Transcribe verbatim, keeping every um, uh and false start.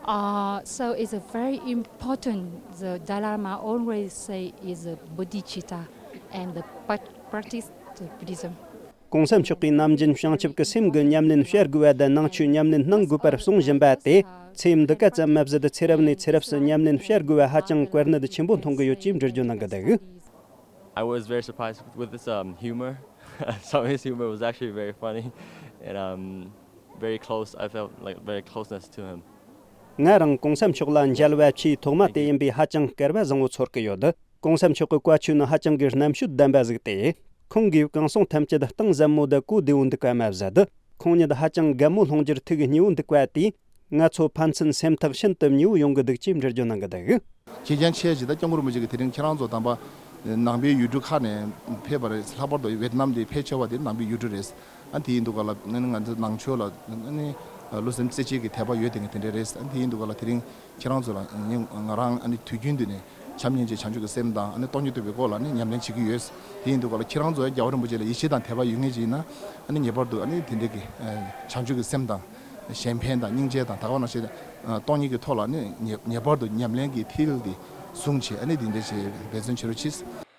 Uh, so it's a very important, the Dalai Lama always say is a bodhicitta and the prac- practice the Buddhism. གོང་ས་མཆོག་གིས་ནམ་རྒྱུན་བྱང་ཆུབ་ཀྱི་སེམས་ཀྱི་ཉམས་ལེན་བྱ་དགོས་པ་དང་ནང་ཆོས་ཉམས་ལེན་གནང་དགོས་པར་གསུངས་བཞིན་པ་དེ་ཚེ་འདི་ག་ཙམ་མ་ཟད་ཚེ་རབས་ནས་ཚེ་རབས་སུ་ཉམས་ལེན་བྱ་དགོས་པ་ཧ་ཅང་གལ་གནད་ཆེན་པོ་མཐོང་གི་ཡོད་ཅེས་འགྲེལ་བརྗོད་གནང་གི་འདུག། I was very surprised with this um, humor. Some of his humor was actually very funny, and um, very close. I felt like very closeness to him. ང་རང་གོང་ས་མཆོག་ལ་མཇལ་བ་ཆེས་ཐོག་མ་དེ་ཡིན་པས་ཧ་ཅང་སྐལ་བ་བཟང་བོ་ཚོར་གི་ཡོད། གོང་ས་མཆོག་གི་བཀའ་ཆོས་ནི་ཧ་ཅང་གི་རྣམ་དཔྱོད་ལྡན་པ་ཟིག་སྟེ། ཁོང་གིས་གང་གསུང་ཐམས་ཅད་གཏིང་ཟབ་མོ་དང་གོ་བདེ་བོ་འདུག་པ་མ་ཟད། ཁོང་ཉིད་ཧ་ཅང་རྒན་མོ་སློང་རྒྱུར་ཐུགས་མཉེས་པོ་འདུག་པ་དེས་ང་ཚོ་ཕན་ཚུན་སེམས་ཐག་ཤིན་ཏུ་མཉེས་པོ་ཡོང་གི་འདུག་ཅེས་འགྲེལ་བརྗོད་གནང་གི་འདུག། ཁྱེད་ཀྱང་ཆེ་ཇི་ལྟར་སྐྱབས་མགོན་རིན་པོ་ཆེ་གིས་དེ་རིང་ཁྱེད་རང་ཚོ་དམ་པ་ནང་པའི་ཡུལ་གྲུ་ཁག་ནས་ཕེབས་པ་རེད། ལྷག་པར་དུ་ཝེ་ཏི་ནམ་དེ་ཕལ་ཆེ་བ་དེ་ནང་པའི་ཡུལ་གྲུ་རེད། ཨ་དེ་ཡིན་དུས་ག་ལ་ཨ་ནི་ང་ཚོ་ནང་ཆོས་ལ་ཨ་ནི་བློ་སེམས་རྩེ་གཅིག་གི་དད་པ་ཡོད་དེ་ངས་དེ་འདྲ་རེད། ཨ་དེ་ཡིན་དུས་ག་ལ་དེ་རིང་ཁྱེད་རང་ཚོ་ལ་ང་ང་རང་ཨ་ནི་དུས་རྒྱུན་དུ་ནས་བྱམས་སྙིང་རྗེ་བྱང་ཆུབ་ཀྱི་སེམས་དང་ཨ་ནི་སྟོང་ཉིད་རྟོགས་པའི་སྐོར་ལ་ནི་ཉམས་ལེན་བྱེད་ཀྱི་ཡོད། དེ་ཡིན་དུས་ག་ལ་ཁྱེད་རང་ཚོ་རྒྱལ་བ་རིན་པོ་ཆེ་ལ་ཡིད་ཆེས་དང་དད་པ་ཡོད་མཁན་ཅིག་ཡིན་ན་ཨ་ནི་ངེས་པར་དུ་ཨ་ནི་དེ་འདྲའི་གི་བྱང་ཆུབ་ཀྱི་སེམས་དང་གཞན་ཕན་དང་སྙིང་རྗེ་དང་ད་ག་ནང་བཞིན་སྟོང་ཉིད་ཀྱི་ཐོག་ལ་ནི་ངེས་ངེས་པར་དུ་ཉམས་ལེན་གྱི་མཐིལ་དེ་བཟུང་བྱས་ཨ་ནི་དེ་འདྲ་བྱས་འབད་བརྩོན་བྱེད་རོགས་གྱིས།